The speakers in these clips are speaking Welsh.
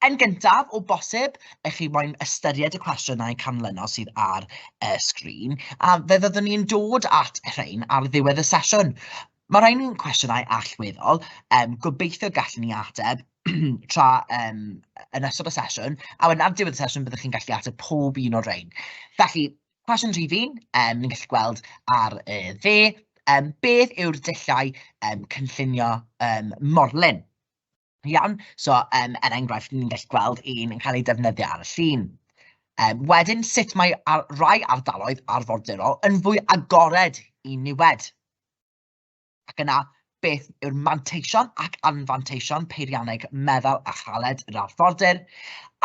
Yn gyntaf, o bosib, ych chi moyn ystyried y cwestiynau canlynol sydd ar y sgrin, a fe fyddwn ni'n dod at rhein ar ddiwedd y sesiwn. Mae rhain yn cwestiynau allweddol, um, gobeithio gallwn ni ateb tra um, yn ystod y sesiwn, a wedyn ar diwedd y sesiwn byddwch chi'n gallu ateb pob un o'r rhain. Felly, cwestiwn rhif un, um, ni'n gallu gweld ar y dde, um, beth yw'r dulliau um, cynllunio um, morlyn? Iawn, so um, er enghraifft, ni'n gallu gweld un yn cael ei defnyddio ar y llun. Um, wedyn, sut mae ar, rai ardaloedd arfordirol yn fwy agored i niwed? Ac yna, beth yw'r manteision ac anfanteision peirianneg meddal a chaled yr arfordir,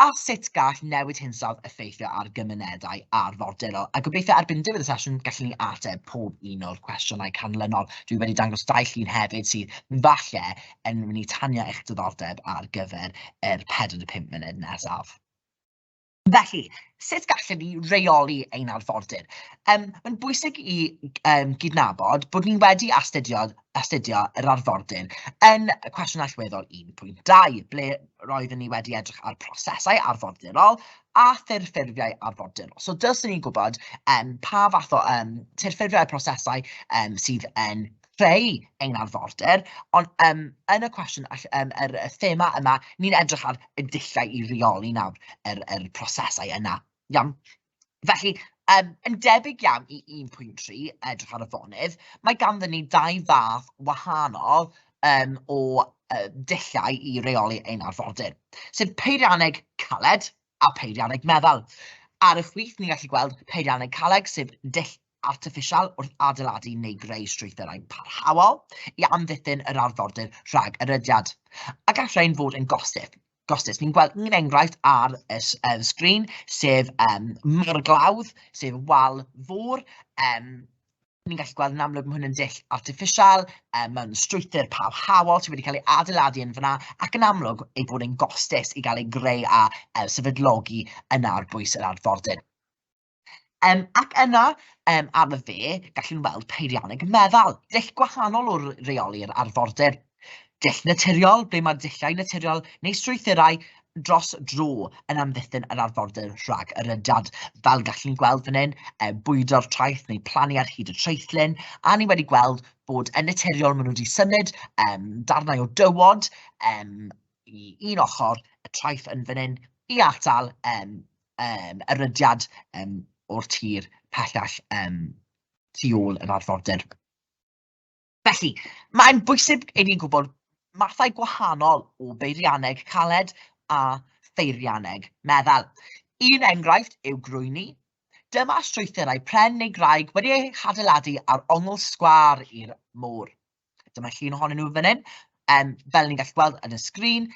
a sut gall newid hinsawdd effeithio ar gymunedau arfordirol. A gobeithio erbyn diwedd y sesiwn gallwn ni ateb pob un o'r cwestiynau canlynol. Dwi wedi dangos dau llun hefyd sydd falle yn mynd i tanio eich diddordeb ar gyfer yr 45 munud nesaf. Felly, sut gallwn ni reoli ein arfordir? Um, Mae'n bwysig i um, gydnabod bod ni wedi astudio, astudio yr arfordir yn y cwestiwn allweddol 1.2, ble roeddwn ni wedi edrych ar prosesau arfordirol a thirffurfiau arfordirol. So dylswn ni'n gwybod um, pa fath o um, tirffurfiau a prosesau um, sydd yn creu ein arfordir, ond um, yn y cwestiwn, um, yr, y thema yma, ni'n edrych ar y dulliau i reoli nawr yr, yr prosesau yna. Iawn. Felly, um, yn debyg iawn i 1.3, edrych ar y fonydd, mae ganddyn ni dau fath wahanol um, o uh, dulliau i reoli ein arfordir, sef peirianneg caled a peirianneg meddal. Ar y chwith, ni'n gallu gweld peirianneg caled, sef dull artiffisial wrth adeiladu neu greu strwythurau parhaol i amddiffyn yr arfordir rhag erydiad, a gall rhain fod yn gostus. Gostus. Ni'n gweld un enghraifft ar y sgrin, sef um, morglawdd, sef wal fôr. Um, ni'n gallu gweld yn amlwg mae hwn yn dull artiffisial, um, mae'n strwythur parhaol sydd wedi cael ei adeiladu yn fyna, ac yn amlwg ei bod yn gostus i gael ei greu a uh, sefydlogi yn ar bwys yr arfordir. Um, ac yna, um, ar y dde, gallwn weld peirianneg meddal, dull gwahanol o reoli'r arfordir. Dull naturiol, ble mae dulliau naturiol neu strwythurau dros dro yn amddiffyn yr arfordir rhag erydiad. Fel gallwn gweld fan hyn, e, bwydo'r traeth neu plannu ar hyd y traethlin, a ni wedi gweld bod yn naturiol maen nhw wedi symud um, darnau o dywod um, i un ochr y traeth yn fan hyn i atal um, um, erydiad um, o'r tir pellach um, tu ôl yr arfordir. Felly, mae'n bwysig i ni'n gwybod mathau gwahanol o beirianneg caled a pheirianneg meddal. Un enghraifft yw grwyni. Dyma strwythurau pren neu graig wedi eu hadeiladu ar ongl sgwâr i'r môr. Dyma llun ohonyn nhw fan hyn. Um, fel ni'n gallu gweld yn y sgrin,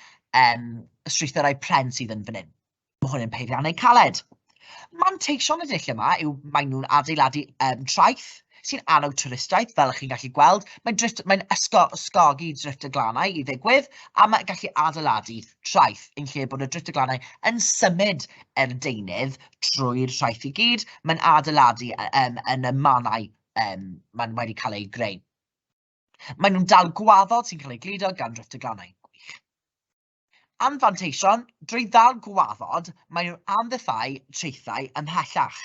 um, y strwythurau pren sydd yn fan hyn. Mae hwn yn peiriannau caled. Manteision y dull yma yw maen nhw'n adeiladu um, traeth sy'n annog twristiaeth, fel ych chi'n gallu gweld. Mae'n drift, mae'n ysgo, ysgogi drifft y glannau i ddigwydd, a mae'n gallu adeiladu traeth yn lle bod y drifft y glannau yn symud yr deunydd trwy'r traeth i gyd. Mae'n adeiladu um, yn y mannau um, mae'n wedi cael ei greu. Maen nhw'n dal gwaddod sy'n cael ei gludo gan drifft y glannau. Gwych. Anfanteision, drwy ddal gwaddod, maen nhw'n amddiffau traethau ymhellach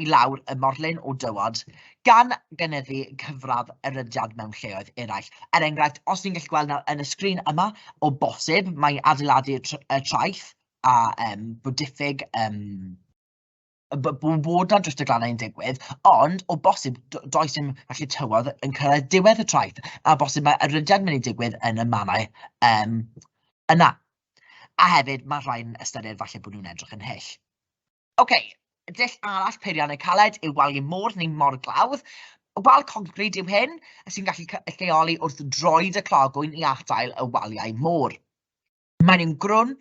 i lawr y morlyn o dywod, gan gynyddu cyfradd erydiad mewn lleoedd eraill. Er enghraifft, os ni'n gallu gweld nawr yn y sgrin yma, o bosib, mae adeiladu y traeth a um, bod diffyg um, bod 'na drifft y glannau yn digwydd, ond o bosib does dim falle tywod yn cyrraedd diwedd y traeth, a bosib mae erydiad mynd i digwydd yn y mannau um, yna. A hefyd mae rhai'n ystyried falle bod nhw'n edrych yn hyll. Oce, okay, dull arall peiriannau caled yw waliau môr neu morglawdd. Wal concrid yw hyn, sy'n gallu lleoli wrth droed y clogwyn i adael y waliau môr. Maen nhw'n grwn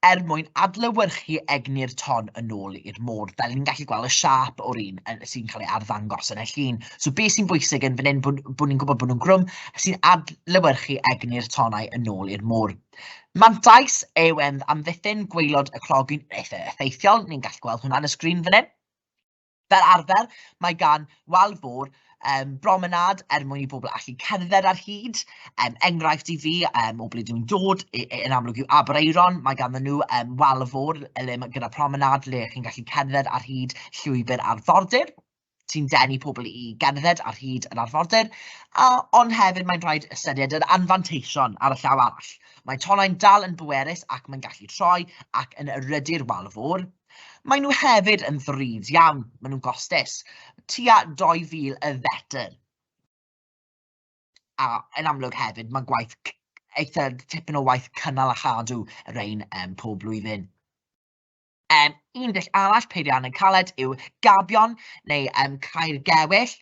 er mwyn adlewyrchu egni'r ton yn ôl i'r môr, fel ni'n gallu gweld y siâp o'r un sy'n cael ei arddangos yn y llun. So beth sy'n bwysig yn fan hyn, bod, bod ni'n gwybod bod nhw'n grwm, sy'n adlewyrchu egni'r tonnau yn ôl i'r môr. Mantais yw amddiffyn gwaelod y clogyn eitha effeithiol, ni'n gallu gweld hwnna yn y sgrin fan hyn. Fel arfer, mae gan wal fôr promenâd er mwyn i bobl allu cerdded ar hyd. Enghraifft i fi, o ble dwi'n dod, yn amlwg yw Aberaeron, mae ganddyn nhw wal fôr le ma' gyda promenâd le chi'n gallu cerdded ar hyd llwybr arfordir, sy'n denu pobl i gerdded ar hyd yr arfordir, ond hefyd mae'n rhaid ystyried yr anfanteision ar y llaw arall. Mae tonnau'n dal yn bwerus ac mae'n gallu troi ac yn erydu'r wal fôr. Maen nhw hefyd yn ddrud iawn, maen nhw'n gostus, tua 2,000 y fetr. A yn amlwg hefyd, mae gwaith eitha tipyn o waith cynnal a chadw y rhain pob blwyddyn. Un dull arall peirianneg caled yw gabion neu caer gewyll.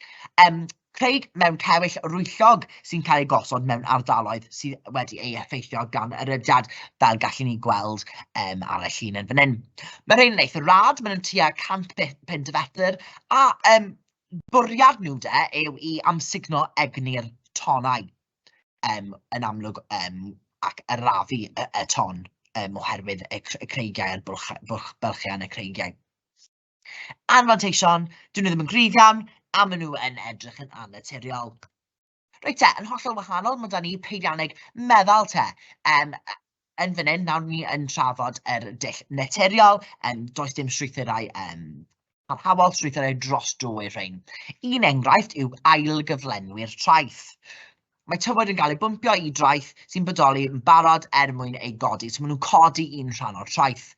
Craig mewn cewyll rwyllog sy'n cael ei gosod mewn ardaloedd sydd wedi ei effeithio gan erydiad, fel gallwn ni gweld ar y llun yn fan hyn. Mae rhain yn eitha rad, maen nhw'n tua 105 fetr, a bwriad nhw de yw i amsugno egni'r tonnau, yn amlwg, ac arafu y ton oherwydd y creigiau a'r bylchau yn y creigiau. Anfanteision, dyn nhw ddim yn gryf iawn, a maen nhw yn edrych yn annaturiol. Reit te, yn hollol wahanol, mae 'da ni peirianneg meddal te. Yn fan hyn, nawr ni yn trafod yr dull naturiol, does dim strwythurau parhaol, strwythurau dros dro i'r rhain. Un enghraifft yw ailgyflenwi'r traeth. Mae tywod yn cael ei bwmpio i draeth sy'n bodoli yn barod er mwyn ei godi, so maen nhw'n codi un rhan o'r traeth.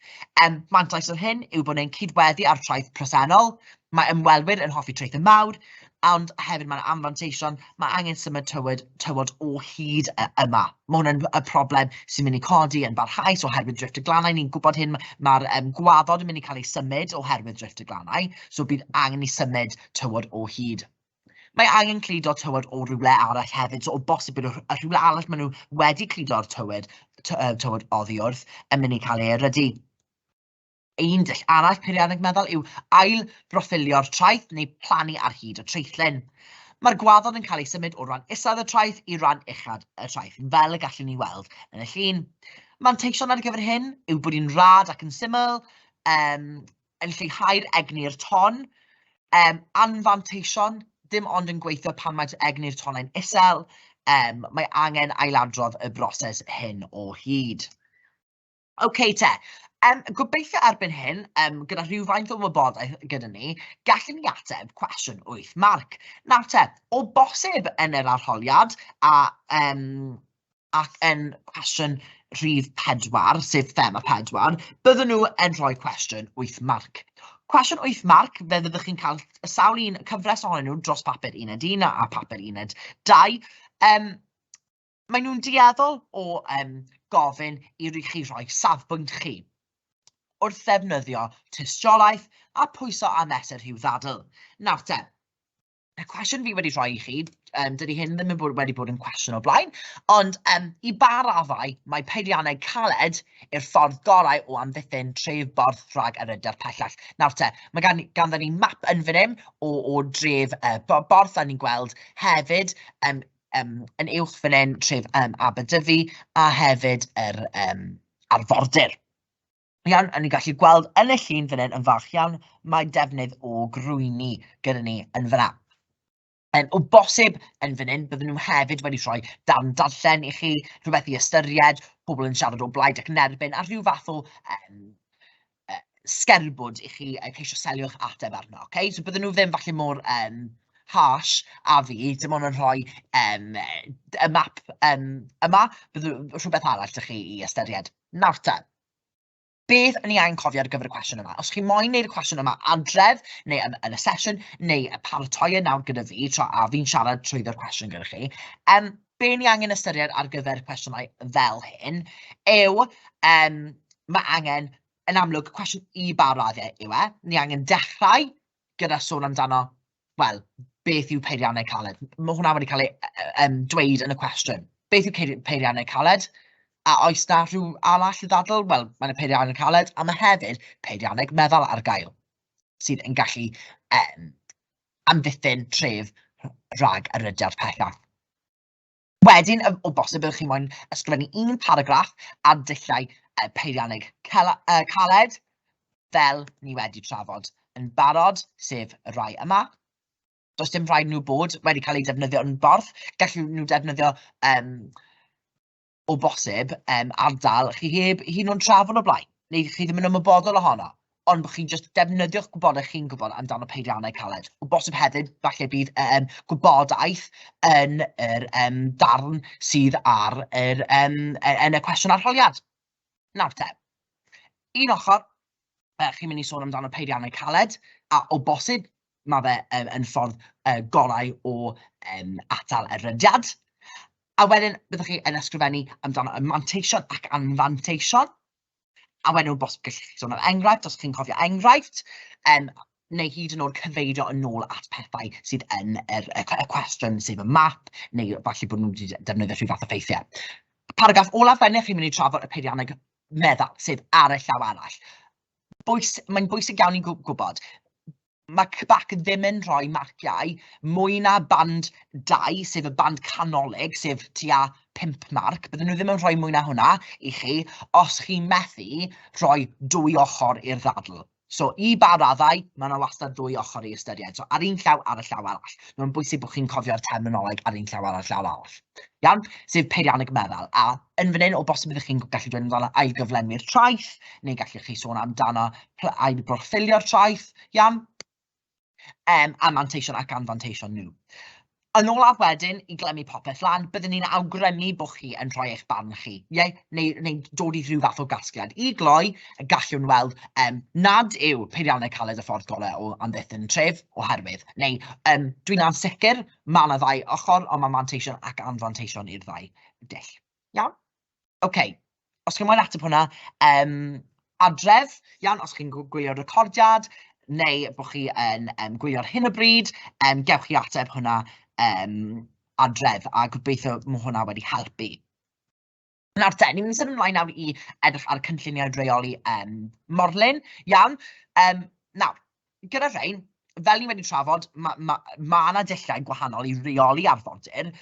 Mantais o'r hyn yw bod e'n cydweddu â'r traeth presennol, mae ymwelwyr yn hoffi traethau mawr, ond hefyd mae'n anfanteision, mae angen symud tywod o hyd yma. Mae hwn yn y problem sy'n mynd i codi yn barhaus oherwydd drifft y glannau, ni'n gwybod hyn, mae'r gwaddod yn mynd i cael ei symud oherwydd drifft y glannau, so bydd angen i symud tywod o hyd. Mae angen cludo tywod o rywle arall hefyd, so o bosib bydd y rhywle arall maen nhw wedi cludo'r tywod oddi wrth yn mynd i cael ei erydu. Un dull arall peirianneg meddal yw ail-broffilio'r traeth neu plannu ar hyd y traethlin. Mae'r gwaddod yn cael ei symud o ran isaf y traeth i ran uchaf y traeth, fel y gallwn ni weld yn y llun. Manteision ar gyfer hyn yw bod hi'n rhad ac yn syml, yn lleihau'r egni'r ton, anfanteision, dim ond yn gweithio pan mae egni'r tonnau'n isel, mae angen ailadrodd y broses hyn o hyd. OK te, gobeithio erbyn hyn, gyda rhywfaint o wybodaeth gyda ni, gallwn ni ateb cwestiwn 8 marc. Nawr te, o bosib yn yr arholiad, a ac yn cwestiwn rhif 4, sef thema 4, byddwn nhw yn rhoi cwestiwn 8 marc. Cwestiwn 8 marc, fe fyddwch chi'n cael y sawl un cyfres ohonyn nhw dros papur uned 1 a papur uned 2. Maen nhw'n dueddol o gofyn i chi rhoi safbwynt chi wrth ddefnyddio tystiolaeth a pwyso a mesur rhyw ddadl. Nawr te, y cwestiwn fi wedi rhoi i chi, dydy hyn ddim yn wedi bod yn cwestiwn o blaen, ond i ba raddau mae peiriannau caled yw'r ffordd gorau o amddiffyn tref Borth rhag erydiad pellach. Nawr te, mae ganddo ni map yn fan hyn o dref Borth, a ni'n gweld hefyd yn uwch fan hyn tref Aberdyfi a hefyd yr arfordir. Iawn, a ni'n gallu gweld yn y llun fan hyn yn fach iawn, mae defnydd o grwyni gyda ni yn fan'na. O bosib yn fan hyn, bydden nhw hefyd wedi rhoi darn darllen i chi, rhywbeth i ystyried, pobl yn siarad o blaid ac yn erbyn, a rhyw fath o sgerbwd i chi ceisio selio'ch ateb arno. Okay? So bydden nhw ddim falle mor harsh a fi, dim ond yn rhoi y map yma, bydden rhywbeth arall 'da chi i ystyried. Nawr te, beth o'n i angen cofio ar gyfer y cwestiwn yma? Os chi moyn wneud y cwestiwn yma adref, neu yn y sesiwn, neu y paratoi e nawr gyda fi, tra a fi'n siarad trwyddo'r cwestiwn gyda chi, be ni angen ystyried ar gyfer cwestiynau fel hyn yw, mae angen, yn amlwg, cwestiwn i ba raddau yw e, ni angen dechrau gyda sôn amdano, wel, beth yw peiriannau caled? Mae hwnna wedi cael ei dweud yn y cwestiwn. Beth yw peiriannau caled? A oes 'na rhyw arall i ddadl? Wel, mae 'na peiriannau caled, a mae hefyd peirianneg meddal ar gael, sydd yn gallu amddiffyn tref rhag erydiad pellach. Wedyn, o bosib, byddwch chi moyn ysgrifennu un paragraff ar dulliau peirianneg caled, fel ni wedi trafod. yn barod, sef y rhai yma. Does dim rhaid nhw bod wedi cael eu defnyddio yn borth, gallu nhw defnyddio um, o bosib um, ardal chi heb hyd yn oed trafod o blaen, neu chi ddim yn ymwybodol ohono, ond bod chi'n just defnyddio'ch gwybodaeth chi'n gwybod amdano peiriannau caled. O bosib hefyd, falle bydd um, gwybodaeth yn yr um, darn sydd ar yr, um, yn y cwestiwn arholiad. Nawr te, un ochr, chi'n mynd i sôn amdano peiriannau caled, a o bosib mae fe um, yn ffordd uh, gorau o um, atal erydiad. A wedyn byddwch chi yn ysgrifennu amdano y manteision ac anfanteision. A wedyn o bosib gallwch chi sôn am enghraifft, os chi'n cofio enghraifft, um, neu hyd yn oed cyfeirio yn ôl at pethau sydd yn yr, y, y cwestiwn, sef y map, neu falle bod nhw wedi defnyddio rhyw fath o ffeithiau. Paragraff olaf wedyn, chi'n mynd i trafod y peirianneg meddal, sef ar y llaw arall. Bwys, mae'n bwysig iawn i gwybod, mae CBAC ddim yn rhoi marciau mwy na band 2, sef y band canolig, sef tua 5 marc. Bydden nhw ddim yn rhoi mwy na hwnna i chi os chi'n methu rhoi dwy ochr i'r ddadl. So, i ba raddau, mae yna wastad ddwy ochr i ystyried. So, ar un llaw, ar y llaw arall. Mae'n bwysig bod chi'n cofio'r terminoleg ar un llaw, ar y llaw arall. Iawn? Sef peirianneg meddal. A yn fan hyn, o bosib byddwch chi'n gallu dweud amdano ailgyflenwi'r traeth, neu gallwch chi sôn amdano ailbroffilio'r traeth, iawn? Um, a manteision ac anfanteision nhw. Yn olaf wedyn, i glymu popeth lan, byddwn ni'n awgrymu bod chi yn rhoi eich barn chi, ie? Neu, neu dod i rhyw fath o gasgliad. I gloi, gallwn weld um, nad yw peiriannau caled y ffordd gorau o amddiffyn tref, oherwydd, neu um, dwi'n ansicr, mae yna ddau ochr, ond mae manteision ac anfanteision i'r ddau dull. Iawn? OK, os chi'n moyn ateb hwnna, um, adref, iawn, os chi'n gwylio'r recordiad, neu bod chi yn um, gwylio'r hyn o bryd, um, gewch chi ateb hwnna um, adref, a gobeithio mae hwnna wedi helpu. Nawr te, ni'n mynd i symud ymlaen nawr i edrych ar cynlluniau rheoli um, morlyn, iawn. Um, nawr, gyda rhain, fel ni wedi trafod, mae ma, ma yna dulliau gwahanol i reoli arfordir,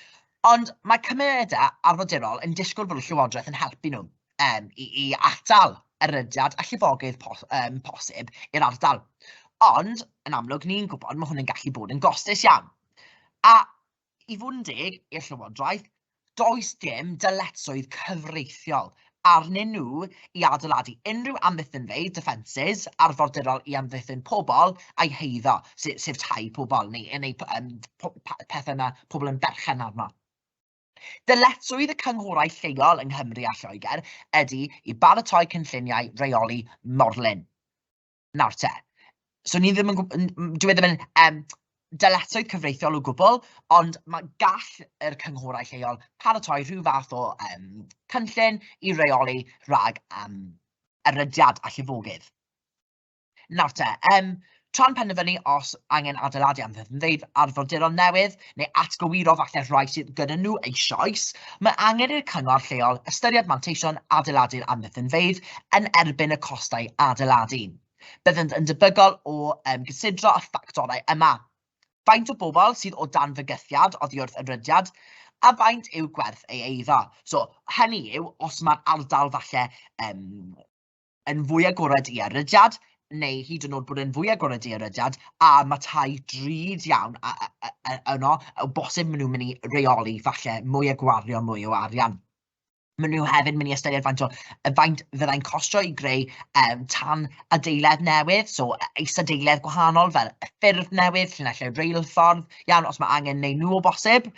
ond mae cymunedau arfordirol yn disgwyl bod y Llywodraeth yn helpu nhw um, i, i atal erydiad a llifogydd pos, um, posib i'r ardal. Ond, yn amlwg, ni'n gwybod mae hwn yn gallu bod yn gostus iawn. A i fod yn deg i'r Llywodraeth, does dim dyletswydd cyfreithiol arnyn nhw i adeiladu unrhyw amddiffynfeydd, defences, arfordirol i amddiffyn pobl a'i heiddo, sef, sef tai pobl neu, neu um, pethau mae pobl yn berchen arno. Dyletswydd y cynghorau lleol yng Nghymru a Lloegr ydy i baratoi cynlluniau reoli morlyn. Nawr te, so ni ddim yn gwb-... dyw e ddim yn yym dyletswydd cyfreithiol o gwbl, ond ma' gall yr cynghorau lleol paratoi rhyw fath o yym cynllun i reoli rhag yym erydiad a llifogydd. Nawr te, yym tra'n penderfynu os angen adeiladu amddiffynfeydd arfordirol newydd, neu atgywiro falle rhai sydd gyda nhw eisoes, mae angen i'r cyngor lleol ystyried manteision adeiladu'r amddiffynfeydd yn erbyn y costau adeiladu. Byddant yn debygol o um, gysidro y ffactorau yma. Faint o bobl sydd o dan fygythiad oddi wrth erydiad, a faint yw gwerth ei eiddo. So, hynny yw, os mae'r ardal falle um, yn fwy agored i erydiad, neu hyd yn oed bod yn fwy agored i erydiad, a mae tai drud iawn a, a, a, yno, o bosib maen nhw'n mynd i reoli falle mwy a gwario mwy o arian. Maen nhw hefyd yn mynd i ystyried faint o faint fyddai'n costio i greu um, tan adeiledd newydd, so isadeiledd gwahanol fel y ffyrdd newydd, llinellau reilffordd, iawn, os mae angen neu nhw o bosib.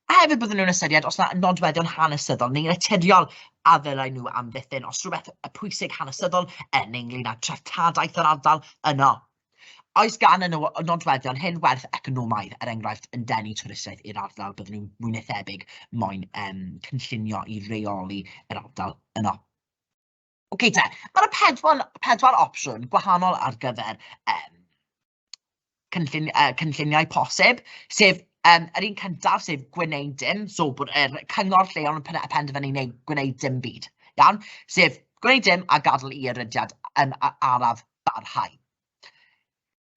A hefyd byddwn nhw'n ystyried os yna nodweddion hanesyddol neu naturiol a ddylai nhw amddiffyn, os rhywbeth pwysig hanesyddol yn ynglyn â treftadaeth yr ardal yno. Oes gan y nodweddion hyn werth economaidd, er enghraifft, yn denu twristiaeth i'r ardal, bydden nhw'n mwy na thebyg moyn um, cynllunio i reoli yr ardal yno. Oce te, mae yna pedwar, pedwar opsiwn gwahanol ar gyfer um, cynllun, uh, cynlluniau posib, sef um, yr un cyntaf, sef gwneud dim, so bod yr cyngor lleol yn penderfynu neu gwneud dim byd, iawn? Sef gwneud dim a gadael i erydiad um, araf barhau.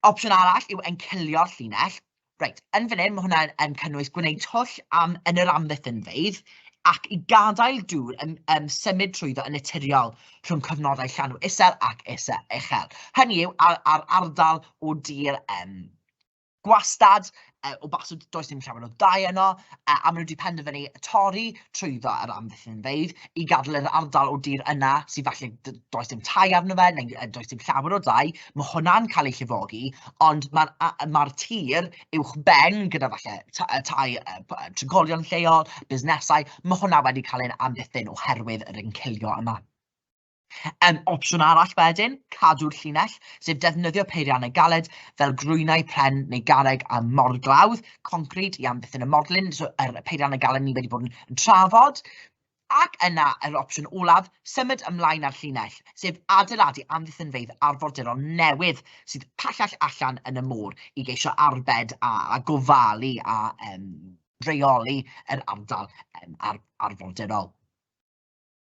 Opsiwn arall yw encilio'r llinell. Reit, yn fan hyn, mae hwnna yn cynnwys gwneud twll am, yn yr amddiffynfeydd ac i gadael dŵr yn yn symud trwyddo yn naturiol rhwng cyfnodau llanw isel ac isel uchel. Hynny yw, ar, ar ardal o dir um, gwastad, o bosib does dim llawer o dai yno, a maen nhw wedi penderfynu torri trwyddo yr amddiffynfeydd i gadael yr ardal o dir yna sydd falle does dim tai arno fe, neu does dim llawer o dai, mae hwnna'n cael ei llifogi, ond mae'r ma tir uwch ben gyda falle tai trigolion lleol, busnesau, mae hwnna wedi cael ei amddiffyn oherwydd yr encilio yma. Opsiwn arall wedyn, cadw'r llinell, sef defnyddio peiriannau galed fel grwynau pren neu garreg a morglawdd, concrid i amddiffyn y morlyn, so yr peiriannau galed ni wedi bod yn, yn trafod. Ac yna yr opsiwn olaf, symud ymlaen â'r llinell, sef adeiladu amddiffynfeydd arfordirol newydd sydd pellach allan yn y môr i geisio arbed a, a gofalu a um, reoli yr ardal um, ar, arfordirol.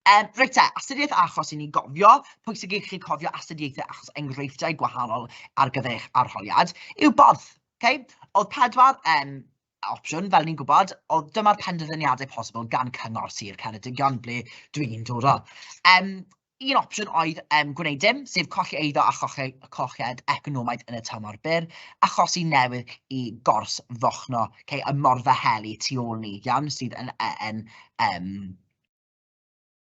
Reit te, astudiaeth achos i ni gofio, pwysig i chi cofio astudiaethau achos enghreifftiau gwahanol ar gyfer eich arholiad, yw Borth. Okay? Oedd pedwar um, opsiwn, fel ni'n gwybod, oedd dyma'r penderfyniadau posibl gan Cyngor Sir Ceredigion, ble dwi'n dod o. Un opsiwn oedd gwneud dim, sef colli eiddo a colled economaidd yn y tymor byr, achosi newydd i gors Fochno, okay, y morfa heli tu ôl ni, iawn, sydd yn, yn, um,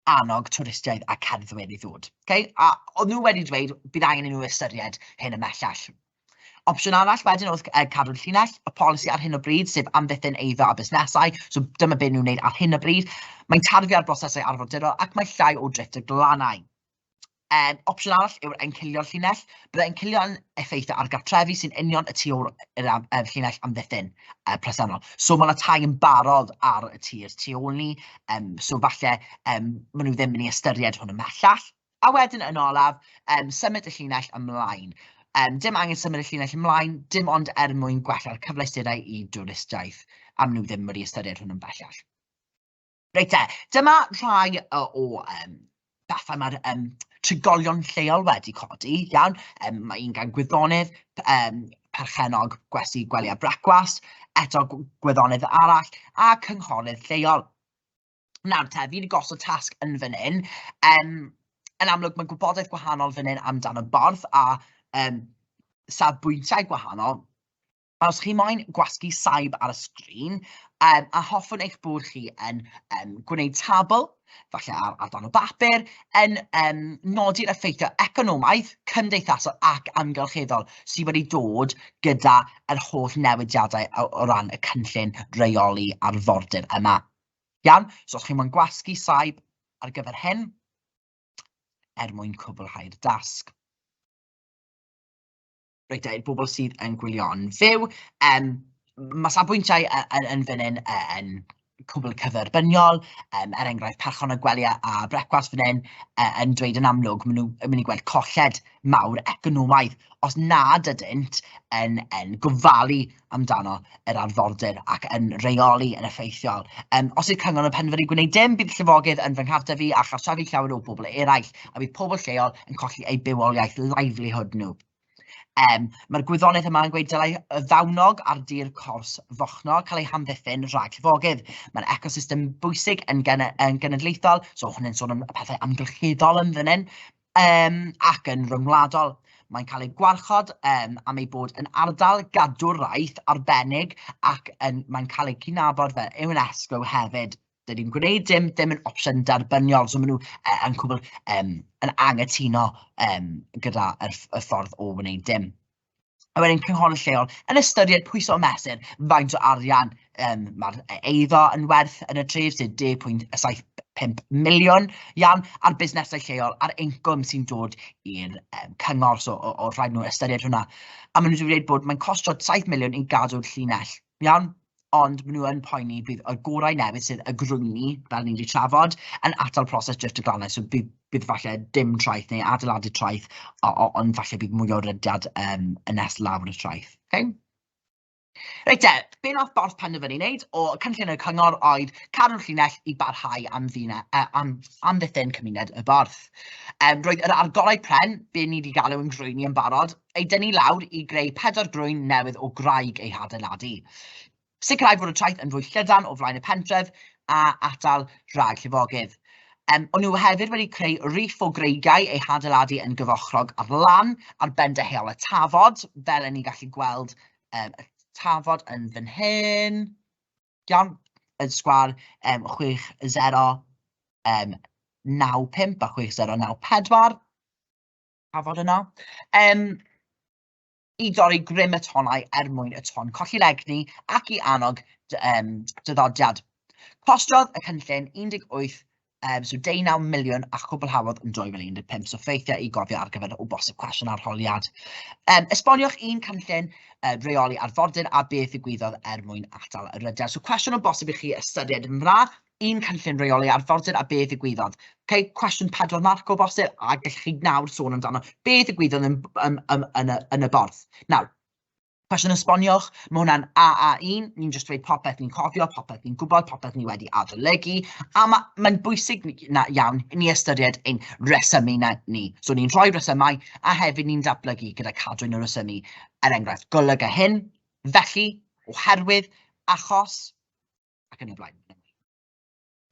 annog twristiaid a cerddwyr i ddod. Okay? A oedd nhw wedi dweud bydd angen i nhw ystyried hyn ymhellach. Opsiwn arall wedyn oedd cadw'r llinell, y polisi ar hyn o bryd, sef amddiffyn eiddo a busnesau, so dyma beth nhw'n wneud ar hyn o bryd. Mae'n tarfu ar brosesau arfordirol ac mae llai o drifft y glannau. Opsiwn arall yw'r encilio'r llinell. Byddai encilio yn effeithio ar gartrefi sy'n union y tu ôl i'r llinell amddiffyn presennol. So mae yna tai yn barod ar y tir tu ôl ni, so falle maen nhw ddim yn mynd i ystyried hwn ymhellach. A wedyn yn olaf, symud y llinell ymlaen. Dim angen symud y llinell ymlaen, dim ond er mwyn gwella'r cyfleusterau i dwristiaeth, a maen nhw ddim wedi ystyried hwn yn bellach. Reit te, dyma rhai o, o um, bethau mae'r um, trigolion lleol wedi codi, iawn. Mae un gan gwyddonydd, perchennog gwesty gwely a brecwast, eto gwyddonydd arall, a cynghorydd lleol. Nawr te, fi wedi gosod tasg yn fan hyn. Yn amlwg, mae gwybodaeth gwahanol fan hyn amdano Borth a safbwyntiau gwahanol. A os chi moyn gwasgu saib ar y sgrin, a hoffwn eich bod chi yn gwneud tabl, falle ar, ar dan o bapur, yn nodi'r effeithiau economaidd, cymdeithasol ac amgylcheddol sydd wedi dod gyda yr holl newidiadau o, o ran y cynllun reoli arfordir yma. Iawn, so os chi moyn gwasgu saib ar gyfer hyn, er mwyn cwblhau'r dasg. Reit, i'r bobl sydd yn gwylio'n fyw, mae safbwyntiau yn, yn fan hyn yn cwbl cyferbyniol, er enghraifft perchen y gwely a brecwast fan hyn yn dweud yn amlwg maen nhw'n mynd i gweld colled mawr economaidd os nad ydynt yn, yn gofalu amdano yr arfordir ac yn reoli yn effeithiol. Os yw'r cyngor yn penderfynu gwneud dim, bydd llifogydd yn fy nghartref i a chartrefi llawer o bobl eraill, a bydd pobl lleol yn colli eu bywoliaeth livelihood nhw. Mae'r gwyddonydd yma yn gweud dylai y fawnog ar dir cors Fochno cael ei hamddiffyn rhag llifogydd. Mae'r ecosystem bwysig yn, gene, yn genedlaethol, so hwn yn sôn am y pethau amgylcheddol yn fan hyn, ac yn ryngwladol. Mae'n cael ei gwarchod am ei bod yn ardal gadwraeth arbennig ac yn, mae'n cael ei cydnabod fel UNESCO hefyd. Dydy'n gwneud dim, ddim yn opsiwn derbyniol, so maen nhw yn cwbl yn anghytuno gyda yr, y ffordd o wneud dim. A wedyn cynghorydd lleol yn ystyried pwyso o mesur faint o arian mae'r eiddo yn werth yn y tref, sef 10.75 miliwn, iawn, a'r busnesau lleol a'r incwm sy'n dod i'r cyngor, so o, o rhaid nhw ystyried hwnna. A maen nhw wedi dweud bod mae'n costio 7 miliwn i gadw'r llinell, iawn, ond maen nhw yn poeni bydd y gorau newydd sydd y grwyni, fel ni wedi trafod, yn atal proses drifft y glannau, so bydd, bydd falle dim traeth neu adeiladu traeth, ond falle bydd mwy o rydiad yn nes lawr y traeth. Okay? Reit te, be nath Borth penderfynu wneud o cynllun y cyngor oedd cadw'r llinell i barhau am, ddina, am amddiffyn cymuned y Borth. Roedd yr argolau pren, be ni wedi galw yn grwyni yn barod, ei dynnu lawr i greu pedwar grwyn newydd o graig ei hadeiladu. Sicrhau bod y traeth yn fwy llydan o flaen y pentref, a atal rhag llifogydd. O'n nhw hefyd wedi creu riff o greigiau eu hadeiladu yn gyfochrog ar lan ar ben deheuol y tafod, fel 'y ni'n gallu gweld y tafod yn fan hyn. Iawn, yn sgwâr 60 95 a 6094. Tafod yno. I dorri grym y tonnau er mwyn y ton colli'r egni ac i annog dyddodiad. Costiodd y cynllun 18, so 19 miliwn a chwblhaodd yn 2015, so ffeithiau i gofio ar gyfer o bosib cwestiwn arholiad. Esboniwch un cynllun reoli arfordir a beth ddigwyddodd er mwyn atal y ryder. So cwestiwn o bosib i chi ystyried yn dda, un cynllun reoli arfordir a beth ddigwyddodd. Okay, cwestiwn 4 marc o bosib, a gallwch chi nawr sôn amdano beth ddigwyddodd yn y borth. Nawr, cwestiwn esboniwch, mae hwnna'n AA1, ni'n jyst dweud popeth ni'n cofio, popeth ni'n gwybod, popeth ni wedi adolygu, a mae'n bwysig na, iawn i ni ystyried ein rhesymu na ni. So ni'n rhoi rhesymau a hefyd ni'n datblygu gyda cadwyn o resymu, er enghraifft, golyga hyn, felly, oherwydd, achos, ac yn y blaen.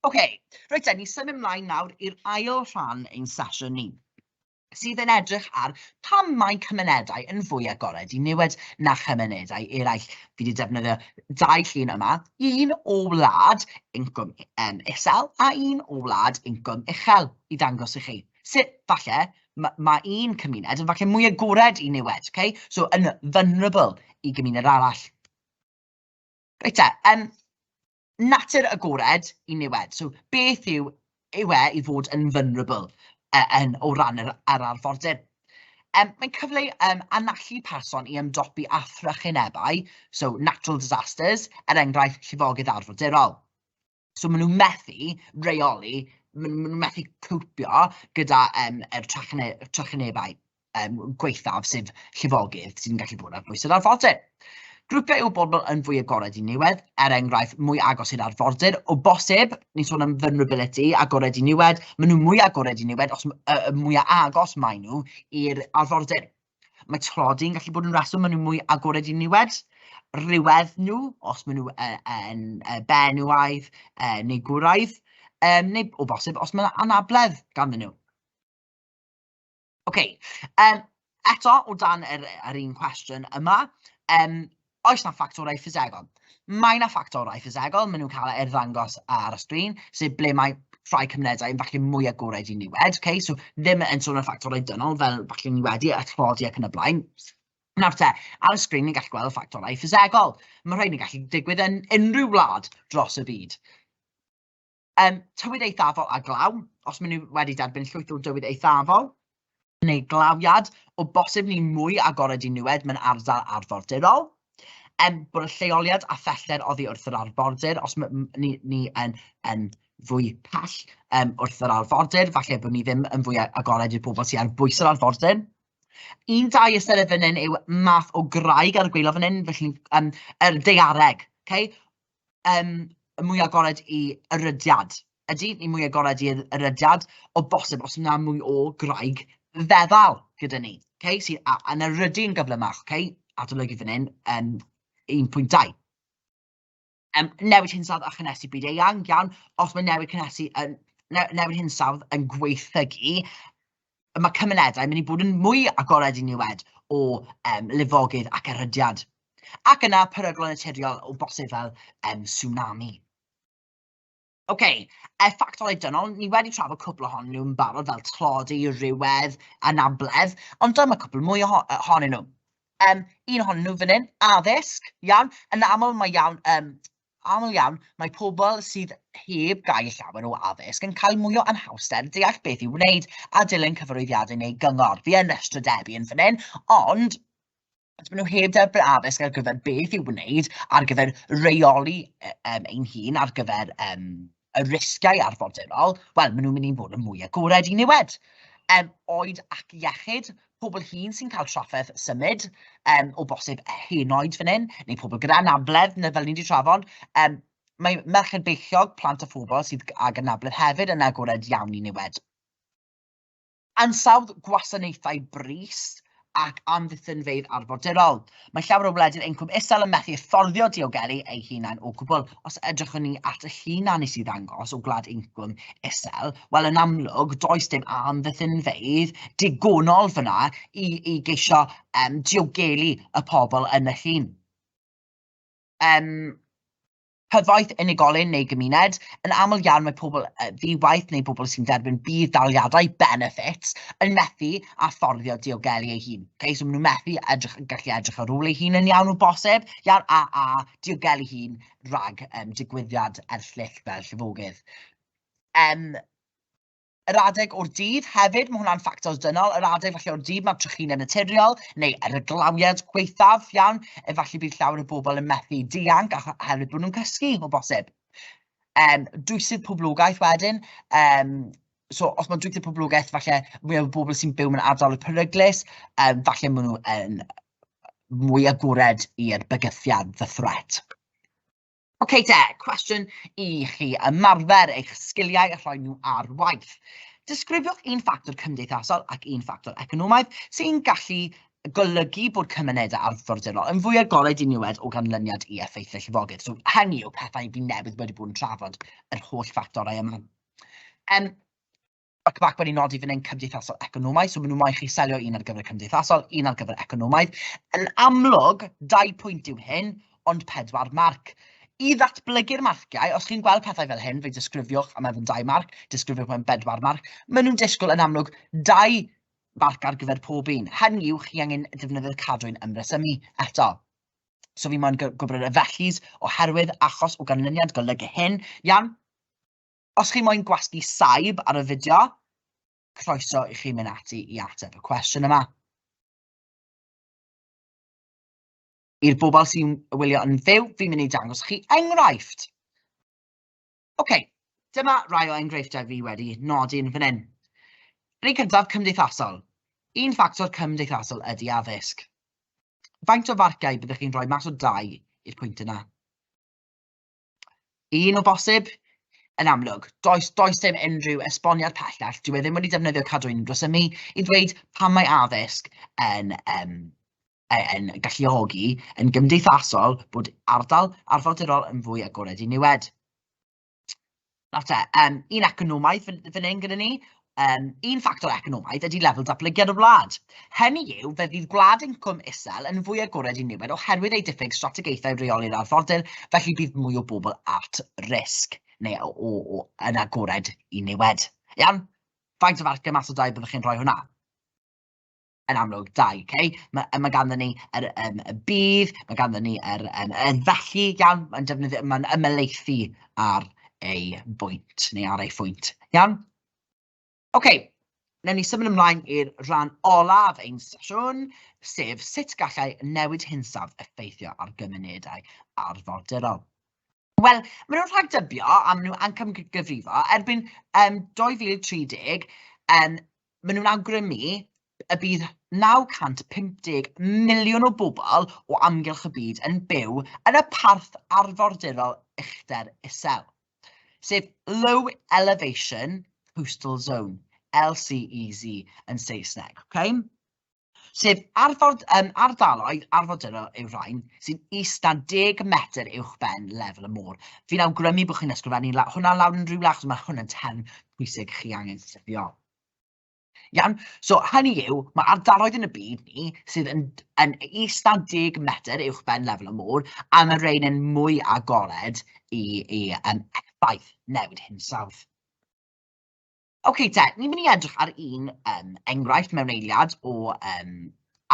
Oce, reit te, ni symud ymlaen nawr i'r ail rhan ein sesiwn ni, sydd yn edrych ar pam mae cymunedau yn fwy agored i niwed na chymunedau eraill. Fi wedi defnyddio dau llun yma, un o wlad incwm isel a un o wlad incwm uchel i ddangos i chi sut falle ma' un cymuned yn falle mwy agored i niwed, okay? So yn vulnerable i gymuned arall. Reit te, natur agored i niwed. So beth yw e i fod yn vulnerable o ran yr arfordir? Mae'n cyfleu anallu person i ymdopi â thrychinebau, so natural disasters, er enghraifft llifogydd arfordirol. So maen nhw'n methu reoli, maen nhw'n methu cwpio gyda yr trychinebau gwaethaf, sef llifogydd sy'n gallu bod ar bwys yr arfordir. Grwpiau o bobl yn fwy agored i niwed, er enghraifft mwy agos i'r arfordir, o bosib, ni'n sôn am vulnerability, agored i niwed, maen nhw'n mwy agored i niwed os y mwyaf agos maen nhw i'r arfordir. Mae tlodi'n gallu bod yn reswm, maen nhw'n mwy agored i niwed. Rhywedd nhw, os maen nhw yn benywaidd neu gwraidd, neu o bosib os mae anabledd ganddyn nhw. Oce, eto o dan yr un cwestiwn yma, oes 'na ffactorau ffisegol? Mae 'na ffactorau ffisegol, maen nhw'n cael eu arddangos ar y sgrin, sef ble mae rhai cymunedau yn falle mwy agored i niwed, okay? So ddim yn sôn am ffactorau dynol fel falle ni wedi, a tlodi ac yn y blaen. Nawr te, ar y sgrin ni'n gallu gweld ffactorau ffisegol. Mae rhain yn gallu digwydd yn unrhyw wlad dros y byd. Tywydd eithafol a glaw, os maen nhw wedi derbyn llwyth o dywydd eithafol neu glawiad, o bosib ni'n mwy agored i niwed mewn ardal arfordirol. Bod y lleoliad a phellter oddi wrth yr arfordir, os ni yn fwy pell wrth yr arfordir, falle bod ni ddim yn fwy agored i'r bobl sydd ar bwys yr arfordir. Un dau ystyried fan hyn yw math o graig ar y gwaelod fan hyn, felly yr daeareg, okay? Y mwy agored i erydiad. Ydy, ni mwy agored i erydiad, o bosib os yna mwy o graig feddal gyda ni, okay? Sydd yn erydu'n gyflymach, okay? Adolygu fan hyn, 1.2. Newid hinsawdd a chynhesu byd eang, iawn, os mae newid cynhesu yn, newid hinsawdd yn gweithygu, mae cymunedau yn mynd i bod yn mwy agored i niwed o lifogydd ac erydiad. Ac yna peryglon naturiol o bosib fel tsunami. Oce, ffactorau dynol, ni wedi trafod cwpl ohonyn nhw yn barod fel tlodi, rhywedd, anabledd, ond dyma cwpl mwy ohonyn nhw. Un ohonyn nhw fan hyn, addysg, iawn, yn aml mae iawn, aml iawn, mae pobl sydd heb gael llawer o addysg yn cael mwy o anhawster deall beth i'w wneud a dilyn cyfarwyddiadau neu gyngor. Fi yn ystrydebyn yn fan hyn, ond os maen nhw heb derbyn addysg ar gyfer beth i'w wneud, ar gyfer reoli ein hun, ar gyfer y risgiau arfordirol, wel, maen nhw'n mynd i fod yn mwy agored i niwed. Oed ac iechyd, pobl hŷn sy'n cael trafferth symud, o bosib henoed fan hyn, neu pobl gyda anabledd, neu fel ni wedi trafod. Mae merched beichiog, plant a phobl sydd ag anabledd hefyd yn agored iawn i niwed. Ansawdd gwasanaethau brys. ac amddiffynfeydd arfordirol. Mae llawer o wledydd incwm isel yn methu fforddio diogelu eu hunain o gwbl. Os edrychwn ni at y llun na nes i ddangos o gwlad incwm isel, wel yn amlwg does dim amddiffynfeydd digonol fyna i, i geisio um, diogelu y pobl yn y llun. Um, cyfoeth unigolyn neu gymuned. Yn aml iawn mae pobl ddi-waith neu bobl sy'n derbyn budd-daliadau, benefits, yn methu â fforddio diogelu eu hun. Okay? So maen nhw'n methu edrych, gallu edrych ar ôl eu hun yn iawn o bosib, iawn, a, a diogelu hun rhag um, digwyddiad erllyll fel llifogydd. Um, Yr adeg o'r dydd hefyd, mae hwnna'n ffactor dynol, yr adeg falle o'r dydd mae'r trychineb naturiol neu yr yglawiad gwaethaf, iawn, efallai bydd llawer o bobl yn methu dianc oherwydd bod nhw'n cysgu o bosib. Um, dwysydd poblogaeth wedyn, um, so os mae dwysydd poblogaeth falle mwy o bobl sy'n byw mewn ardaloedd peryglus, um, falle maen nhw yn mwy agored i'r bygythiad, the threat. Oce te, cwestiwn i chi ymarfer eich sgiliau a rhoi nhw ar waith. Disgrifiwch un ffactor cymdeithasol ac un ffactor economaidd sy'n gallu golygu bod cymunedau arfordirol yn fwy agored i niwed o ganlyniad i effeithiau llifogydd. So hynny yw pethau fi newydd wedi bod yn trafod yr holl ffactorau yma. Um, Ac back wedi nodi fan hyn cymdeithasol economaidd, so maen nhw moyn chi selio un ar gyfer cymdeithasol, un ar gyfer economaidd. Yn amlwg, dau pwynt yw hyn, ond pedwar marc. I ddatblygu'r marciau, os chi'n gweld pethau fel hyn, fe disgrifiwch, a mae fe'n dau marc, disgrifiwch mewn bedwar marc, maen nhw'n disgwyl yn amlwg dau marc ar gyfer pob un. Hynny yw, chi angen defnyddio'r cadwyn ymresymu eto. So fi moyn gwybod y fellys oherwydd achos o ganlyniad golygu hyn. Iawn? Os chi moyn gwasgu saib ar y fideo, croeso i chi mynd ati i ateb y cwestiwn yma. I'r bobl sy'n wylio yn fyw, fi'n mynd i dangos chi enghraifft. Oce, okay, dyma rai o enghreifftiau fi wedi nodi yn fan hyn. Yr un cyntaf, cymdeithasol. Un ffactor cymdeithasol ydy addysg. Faint o farciau byddwch chi'n rhoi mas o dau i'r pwynt yna? Un o bosib, yn amlwg, does, does dim unrhyw esboniad pellach, dyw e ddim wedi defnyddio cadwyn gresymu i ddweud pam mae addysg yn, um, yn galluogi yn gymdeithasol bod ardal arfordirol yn fwy agored i niwed. Nawr te, um, un economaidd fan, fan hyn gyda ni, Um, un ffactor economaidd ydy lefel datblygiad y wlad. Hynny yw, fe fydd gwlad incwm isel yn fwy agored i niwed oherwydd ei diffyg strategaethau reoli'r arfordir, felly bydd mwy o bobl at risg neu o, o, o, yn agored i niwed. Iawn? Faint o farciau mas o dau byddwch chi'n rhoi hwnna? Yn amlwg, dau, okay? Mae, mae ganddo ni yr, um, y budd, mae ganddo ni yr, um, y felly, iawn, mae'n defnyddio, mae'n ymhelaethu ar ei bwynt, neu ar ei phwynt, iawn? Oce, okay, wnawn ni symud ymlaen i'r rhan olaf ein sesiwn, sef sut gallai newid hinsawdd effeithio ar gymunedau arfordirol. Wel, maen nhw'n rhagdybio, a maen nhw'n amcangyfrifo, erbyn um, 2030, um, maen nhw'n awgrymu y bydd 950 miliwn o bobl o amgylch y byd yn byw yn y parth arfordirol uchder isel, sef Low Elevation Coastal Zone, LCEZ yn Saesneg. Okay? Sef arford, um, ardaloedd arfordirol yw rhain sy'n is na 10 metr uwchben lefel y môr. Fi'n awgrymu bod chi'n ysgrifennu hwnna lawr yn rhywle achos mae hwn yn term pwysig chi angen sefio. Iawn? So hynny yw, mae ardaloedd yn y byd ni sydd yn, yn is na 10 metr uwchben lefel y môr, a mae rhain yn mwy agored i, i um, effaith newid hinsawdd. Oce okay, te, ni'n mynd i edrych ar un um, enghraifft mewn eiliad o um,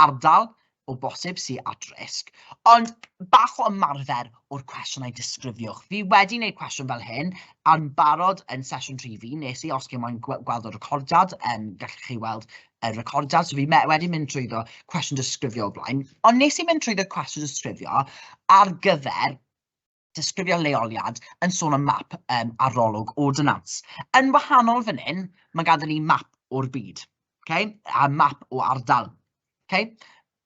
ardal o bosib sy at risg, ond bach o ymarfer o'r cwestiynau disgrifiwch. Fi wedi gwneud cwestiwn fel hyn a'n barod yn sesiwn rhif un, nes i, os chi moyn gweld y recordiad, um, gallwch chi weld y recordiad, so fi wedi mynd trwyddo cwestiwn disgrifio o blaen, ond nes i mynd trwyddo cwestiwn disgrifio ar gyfer disgrifio leoliad yn sôn am map um, arolwg ordnance. Yn wahanol fan hyn, mae ganddo ni map o'r byd, okay? a map o ardal. Okay?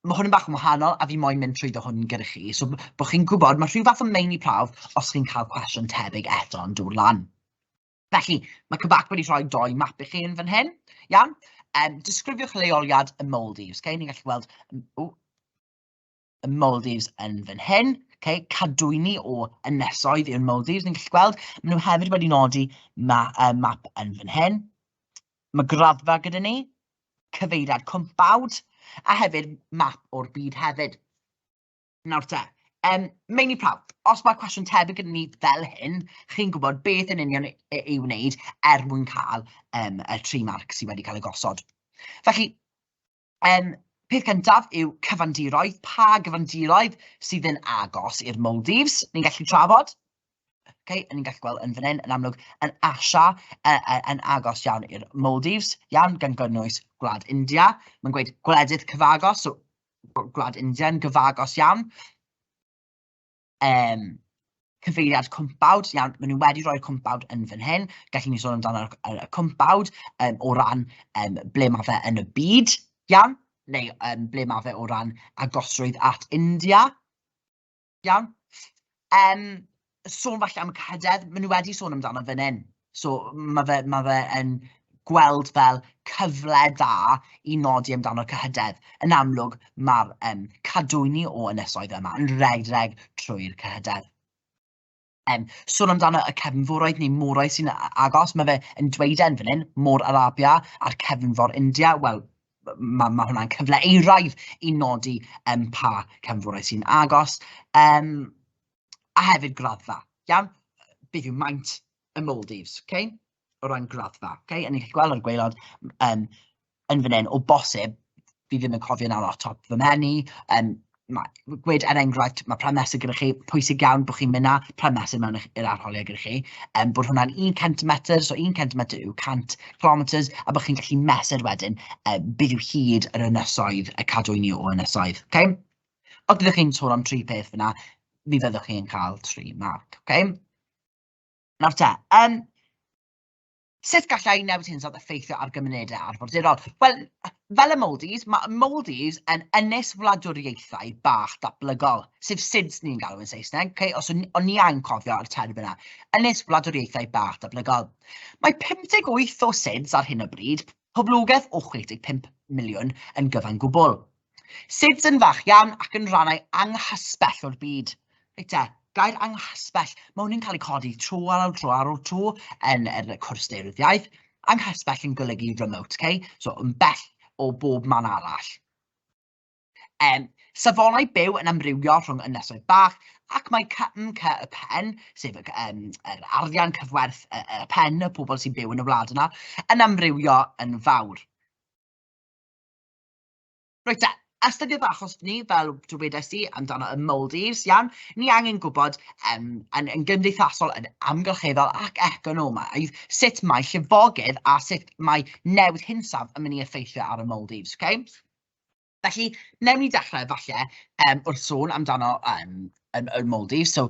Mae hwn yn bach yn wahanol a fi moyn mynd trwyddo hwn gyda chi, so bod chi'n gwybod, mae rhyw fath o meini prawf os chi'n cael cwestiwn tebyg eto yn dod lan. Felly, mae Cybac wedi rhoi doi map i chi yn fan hyn, iawn? Disgrifiwch leoliad y Maldives. Okay? Ni'n gallu gweld y Maldives yn fan hyn. Okay? Cadwyni o ynysoedd yw'r Maldives, ni'n gallu gweld. Maen nhw hefyd wedi nodi map yn fan hyn. Mae graddfa gyda ni, cyfeiriad cwmpawd, a hefyd map o'r byd hefyd. Nawr te, meini prawf. Os mae cwestiwn tebyg gyda ni fel hyn, chi'n gwybod beth yn union i'w wneud er mwyn cael y 3 marc sydd wedi cael eu gosod. Felly, peth cyntaf yw cyfandiroedd. Pa gyfandiroedd sydd yn agos i'r Maldives? Ni'n gallu trafod. Okay, ni'n gallu gweld yn fan hyn, yn amlwg, yn Asia, yn agos iawn i'r Maldives, iawn, gan gynnwys gwlad India. Mae'n gweud gwledydd cyfagos, so gwlad India yn gyfagos iawn. Cyfeiriad cwmpawd, iawn, maen nhw wedi rhoi'r cwmpawd yn fan hyn. Gallwn ni sôn amdano'r y cwmpawd o ran ble mae fe yn y byd, iawn, neu ble mae fe o ran agosrwydd at India, iawn. Sôn falle am y cyhydedd, maen nhw wedi sôn amdano fan hyn. So ma fe yn gweld fel cyfle da i nodi amdano'r cyhydedd. Yn amlwg, mae'r cadwyni o ynysoedd yma yn redeg trwy'r cyhydedd. Sôn amdano y cefnforoedd neu moroedd sy'n agos, mae fe yn dweud e yn fan hyn, Môr Arabia a'r cefnfor India. Wel, ma hwnna'n cyfle euraidd i nodi pa cefnforoedd sy'n agos. A hefyd graddfa, iawn? Beth yw maint y Maldives, okay? O ran graddfa, okay? A ni'n gallu gweld ar y gwaelod yn fan hyn, o bosib, fi ddim yn cofio nawr off top fy mhen i, gweud er enghraifft, mae prime mesur gyda chi, pwysig iawn bod chi'n mynd â prime mesur mewn i'r arholiad gyda chi, bod hwnna'n 1 centimetr, so 1 centimetr yw 100 kilometres, a bod chi'n gallu mesur wedyn beth yw hyd yr ynysoedd, y cadwyni o ynysoedd, okay? Os byddwch chi'n sôn am 3 peth fyna, mi fyddwch chi'n cael 3 marc, okay? Nawr te, sut gallai newid hinsawdd effeithio ar gymunedau arfordirol? Wel, fel y Maldives, mae Maldives yn ynys wladwriaethau bach datblygol, sef SIDS ni'n galw yn Saesneg, okay? Os o'n i angen cofio ar y term yna. Ynys wladwriaethau bach datblygol. Mae 58 o SIDS ar hyn o bryd, poblogaeth o 65 miliwn yn gyfan gwbl. SIDS yn fach iawn ac yn rhannau anghysbell o'r byd. Reit te, gair anghysbell, mae hwn yn cael ei codi tro ar ôl tro ar ôl tro yn yr cwrs daearyddiaeth. Anghysbell yn golygu remote, okay? So yn bell o bob man arall. Safonau byw yn amrywio rhwng ynysoedd bach, ac mae CMC y pen, sef yr arian cyfwerth y pen, y pobl sy'n byw yn y wlad yna, yn amrywio yn fawr. Reit te, astudiaeth achos ni, fel dywedais i, amdano y Maldives, iawn? Ni angen gwybod yn gymdeithasol, yn amgylcheddol ac economaidd sut mae llifogydd a sut mae newid hinsawdd yn mynd i effeithio ar y Maldives, okay? Felly, wnawn ni dechrau falle wrth sôn amdano y Maldives. So,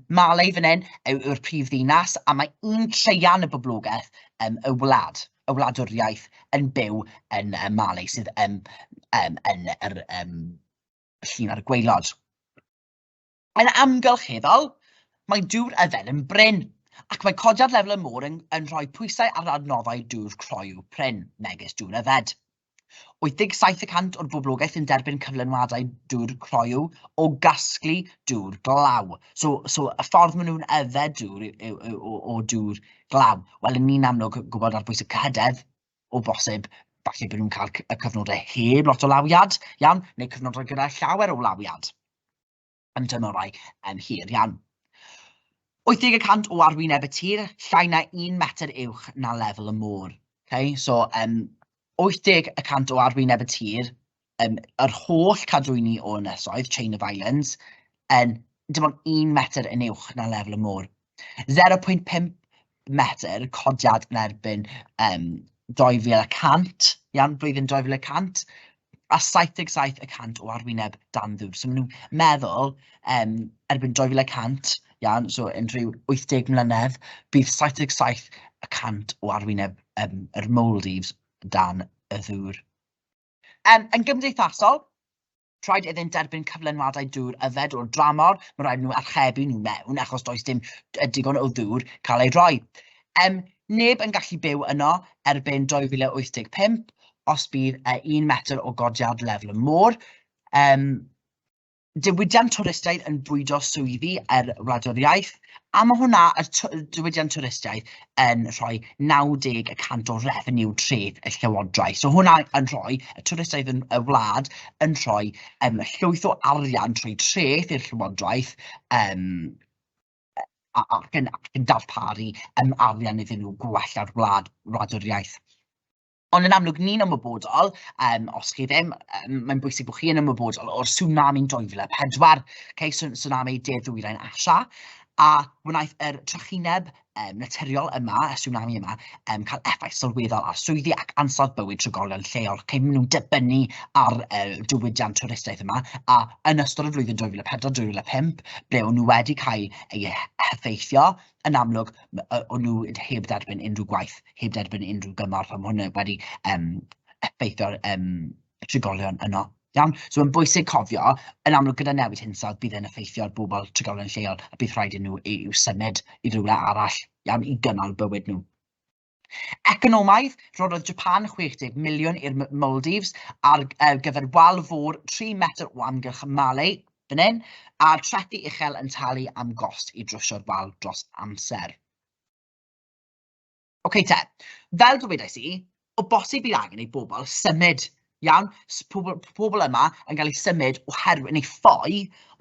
Malé fan hyn yw'r prif ddinas, a mae un traean y boblogaeth y wlad, y wladwriaeth yn byw yn Malé, sydd yn yr llun ar y gwaelod. Yn amgylcheddol, mae dŵr yfed yn brin, ac mae codiad lefel y môr yn rhoi pwysau ar adnoddau dŵr croyw prin, megis dŵr yfed. 87% o'r boblogaeth yn derbyn cyflenwadau dŵr croyw o gasglu dŵr glaw. So y ffordd maen nhw'n yfed dŵr yw o dŵr glaw. Wel, ni'n amlwg gwybod ar bwys y cyhydedd, o bosib, falle bod nhw'n cael y cyfnodau heb lot o lawiad, iawn, neu cyfnodau gyda llawer o lawiad yn tymhorau hir iawn. 80% o arwyneb y tir, llai na 1 metr uwch na lefel y môr. Okay? So, 80% o arwyneb y tir, yr holl cadwyni o ynysoedd, Chain of Islands, yn dim ond 1 metr yn uwch na lefel y môr. 0.5 metr codiad yn erbyn 2100, iawn, blwyddyn 2100, a 77% o arwyneb dan ddŵr. So maen nhw'n meddwl erbyn 2100, iawn, so yn rhyw 80 mlynedd, bydd 77% o arwyneb yr Maldives dan y ddŵr. Yn gymdeithasol, rhaid iddynt derbyn cyflenwadau dŵr yfed o'r dramor, mae rhaid nhw archebu nhw mewn achos does dim digon o ddŵr cael ei roi. Neb yn gallu byw yno erbyn 2085. os bydd 1 metr o godiad lefel y môr. Diwydiant twristiaeth yn bwydo swyddi yr wladwriaeth, a ma' hwnna, y diwydiant twristiaeth, yn rhoi 90% o refeniw treth y llywodraeth. So hwnna yn rhoi, y twristiaeth yn y wlad yn rhoi llwyth o arian trwy treth i'r llywodraeth, ac yn darparu arian iddyn nhw gwella'r wlad, wladwriaeth. Ond yn amlwg ni'n ymwybodol, os chi ddim, mae'n bwysig bod chi yn ymwybodol o'r tsunami'n 2004, okay, tsunami De Ddwyrain Asia, a wnaeth yr trychineb naturiol yma, y tsunami yma, cael effaith sylweddol ar swyddi ac ansawdd bywyd trigolion lleol. Okay, maen nhw'n dibynnu ar diwydiant twristiaeth yma, a yn ystod y flwyddyn 2004-2005, ble o'n nhw wedi cael eu heffeithio, yn amlwg, o'n nhw heb dderbyn unrhyw gwaith, heb derbyn unrhyw gymorth, a ma' hwnna wedi effeithio trigolion yno. Iawn? So mae'n bwysig cofio, yn amlwg gyda newid hinsawdd, bydd e'n effeithio ar bobl trigolion lleol, a bydd rhaid i nhw i'w symud i rywle arall, iawn, i gynnal bywyd nhw. Economaidd, rhoddodd Japan 60 miliwn i'r Maldives ar gyfer wal fôr 3 metr o amgylch Malé, fan hyn, a'r trethi uchel yn talu am gost i drwsio'r wal dros amser. Oce te, fel dywedais i, o bosib bydd angen i bobl symud, iawn? Pobl yma yn cael eu symud oherwydd, neu ffoi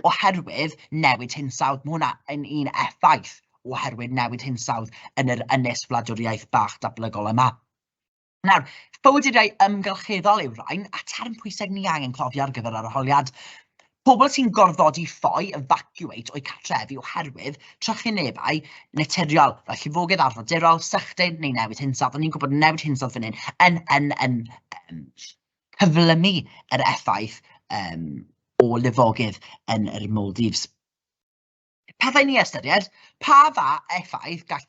oherwydd newid hinsawdd. Mae hwnna yn un effaith oherwydd newid hinsawdd yn yr ynys wladwriaeth bach datblygol yma. Nawr, ffoaduriau amgylcheddol yw'r rhain, a term pwysig ni angen cofio ar gyfer yr arholiad. Pobl sy'n gorfodi ffoi, evacuate, o'u cartrefi oherwydd trychinebau naturiol, fel llifogydd arfordirol, sychdyn neu newid hinsawdd. O'n ni'n gwybod newid hinsawdd fan hyn yn cyflymu yr effaith o lifogydd yn yr Maldives. Pethau ni ystyried, pa fa effaith gall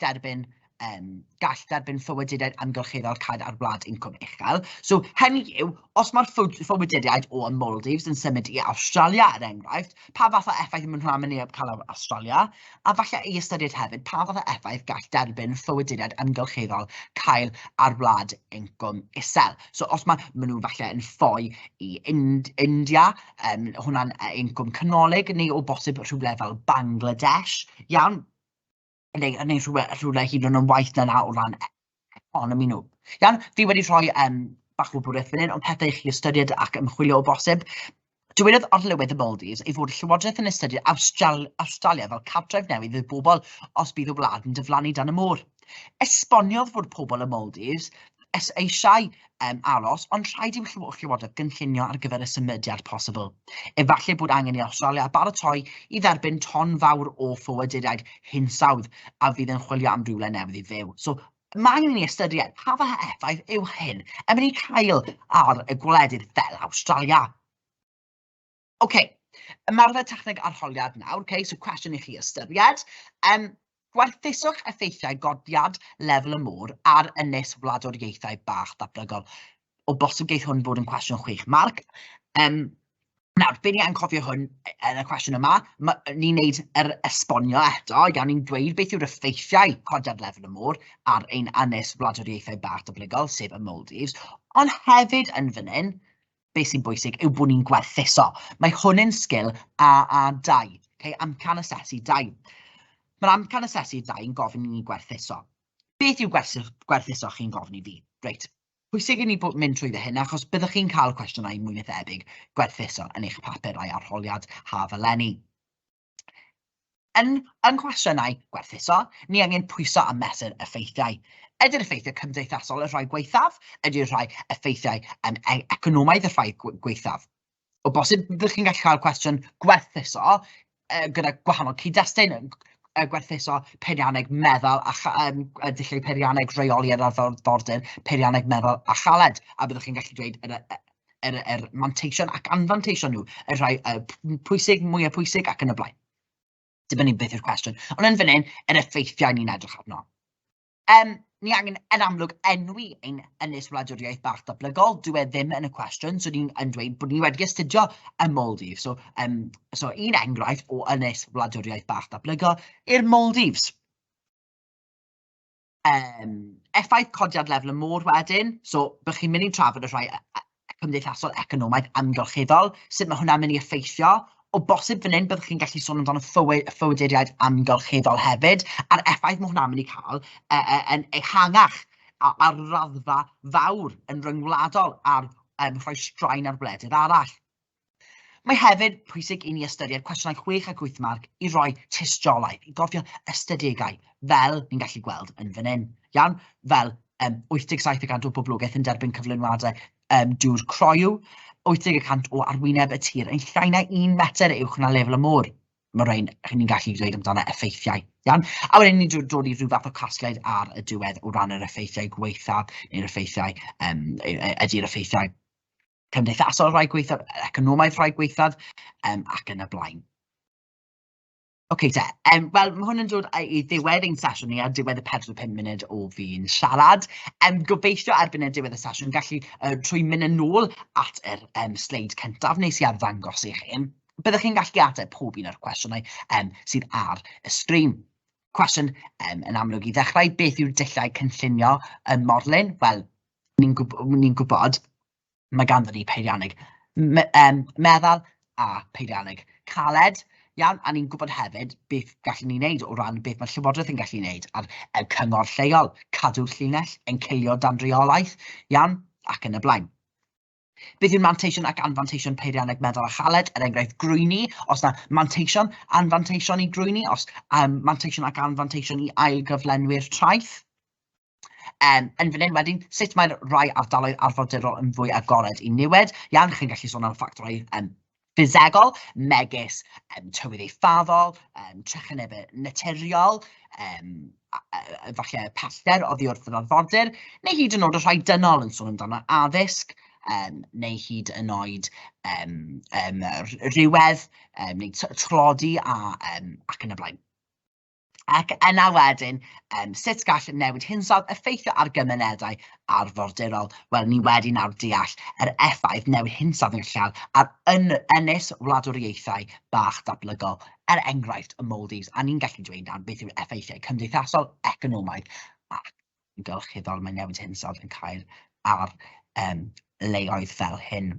derbyn ffoaduriaid amgylcheddol cael ar wlad incwm uchel? So hynny yw, os mae'r ffoaduriaid o y Maldives yn symud i Awstralia, er enghraifft, pa fath o effaith maen nhw'n mynd i cael ar Awstralia? A falle i ystyried hefyd, pa fath o effaith gall derbyn ffoaduriaid amgylcheddol cael ar wlad incwm isel? So os ma nhw falle yn ffoi i India, hwnna'n incwm canolig, neu o bosib rhywle fel Bangladesh, iawn, neu rhywle hyd yn oed yn waeth na 'na o ran economi nhw. Iawn, fi wedi rhoi bach o wybodaeth fan hyn, ond pethau i chi ystyried ac ymchwilio o bosib. Dywedodd Arlywydd y Maldives ei fod y Llywodraeth yn ystyried Awstralia fel cartref newydd i'r bobl os bydd y wlad yn diflannu dan y môr. Esboniodd fod pobl y Maldives eisiau aros, ond rhaid i'w Llywodraeth gynllunio ar gyfer y symudiad posibl. Efallai bod angen i Awstralia baratoi i dderbyn ton fawr o ffoaduriaid hinsawdd a fydd yn chwilio am rywle newydd i fyw. So, mae angen i ni ystyried pa fath o effaith yw hyn yn mynd i cael ar y gwledydd fel Awstralia. Oce, ymarfer techneg arholiad nawr, okay, so cwestiwn i chi ystyried. Gwerthuswch effeithiau godiad lefel y môr ar ynys wladwriaethau bach datblygol. O bosib geith hwn fod yn cwestiwn 6 marc. Nawr, be ni angen cofio hwn yn y cwestiwn yma, ni'n neud yr esbonio eto, iawn, ni'n dweud beth yw'r effeithiau codiad lefel y môr ar ein ynys wladwriaethau bach datblygol, sef y Maldives, ond hefyd yn fan hyn, beth sy'n bwysig yw bod ni'n gwerthuso. Mae hwn yn sgil AA2, okay? Amcan asesu 2. Mae'r amcan asesu 2 yn gofyn i ni gwerthuso. Beth yw gwerthuso chi'n gofyn i fi? Reit, pwysig i ni bod mynd trwy hyn, achos byddwch chi'n cael cwestiynau mwy na thebyg gwerthuso yn eich papurau arholiad haf eleni. Yn cwestiynau gwerthuso, ni angen pwyso a mesur effeithiau. Ydy'r effeithiau cymdeithasol y rhai gwaethaf? Ydy'r rhai effeithiau economaidd y rhai gwaethaf? O bosib, byddwch chi'n gallu cael cwestiwn gwerthuso gyda gwahanol cyd-destun, gwerthuso peirianneg meddal a dulliau peirianneg reoli ar arfordir, peirianneg meddal a chaled, a byddwch chi'n gallu dweud yr manteision ac anfanteision nhw, y rhai pwysig, mwyaf pwysig ac yn y blaen. Dibynnu beth yw'r cwestiwn. Ond yn fan hyn, yr effeithiau ni'n edrych arno. Ni angen yn amlwg enwi ein ynys wladwriaeth bach datblygol, dyw e ddim yn y cwestiwn, so ni'n yn dweud bod ni wedi astudio y Maldives. So un enghraifft o ynys wladwriaeth bach datblygol i'r Maldives. Effaith codiad lefel y môr wedyn, so byddwch chi'n mynd i trafod y rhai cymdeithasol, economaidd, amgylcheddol, sut mae hwnna'n mynd i effeithio. O bosib fan hyn, byddwch chi'n gallu sôn amdano ffoaduriaid amgylcheddol hefyd, a'r effaith mae hwnna'n mynd i cael yn ehangach ar raddfa fawr yn ryngwladol ar rhoi straen ar wledydd arall. Mae hefyd pwysig i ni ystyried cwestiynau 6 ac 8 marc i roi tystiolaeth, i gofio ystadegau, fel ni'n gallu gweld yn fan hyn. Iawn? Fel 87 y cant o boblogaeth yn derbyn cyflenwadau dŵr croyw, 80 y cant o arwyneb y tir yn llai na 1 metr uwch na lefel y môr. Mae rhain, ni'n gallu dweud amdano effeithiau. Iawn? A wedyn ni'n dod i rhyw fath o casgliad ar y diwedd o ran yr effeithiau gwaethaf, neu'r effeithiau, ydy'r effeithiau cymdeithasol rhai gwaethaf, economaidd rhai gwaethaf, ac yn y blaen. Oce te, wel mae hwn yn dod i ddiwedd ein sesiwn ni ar diwedd y 45 munud o fi'n siarad. Gobeithio erbyn y diwedd y sesiwn gallu trwy mynd yn ôl at yr sleid cyntaf nes i arddangos i chi, byddwch chi'n gallu ateb pob un o'r cwestiynau sydd ar y sgrin. Cwestiwn yn amlwg i ddechrau, beth yw'r dulliau cynllunio ym Morlyn? Wel, ni'n ni gwybod mae ganddo ni peirianneg meddal a peirianneg caled, iawn, a ni'n gwybod hefyd beth gallwn ni wneud o ran beth mae'r Llywodraeth yn gallu wneud ar y cyngor lleol, cadw'r llinell, encilio dan reolaeth, iawn, ac yn y blaen. Beth yw'r manteision ac anfanteision peirianneg meddal a chaled, er enghraifft grwyni, os na manteision, anfanteision i grwyni, os manteision ac anfanteision i ailgyflenwi'r traeth. Yn fan hyn wedyn, sut mae'r rhai ardaloedd arfordirol yn fwy agored i niwed? Iawn, chi'n gallu sôn am ffactorau ffisegol, megis tywydd eithafol, trychinebau naturiol, falle pellter oddi wrth yr arfordir, neu hyd yn oed y rhai dynol yn sôn amdano addysg, neu hyd yn oed rhywedd, neu tlodi ac yn y blaen. Ac yna wedyn, sut gall newid hinsawdd effeithio ar gymunedau arfordirol? Wel, ni wedi nawr deall yr effaith newid hinsawdd yn gallu cael ar ynys wladwriaethau bach datblygol, er enghraifft y Maldives, a ni'n gallu dweud nawr beth yw'r effeithiau cymdeithasol, economaidd ac amgylcheddol mae newid hinsawdd yn cael ar leoedd fel hyn.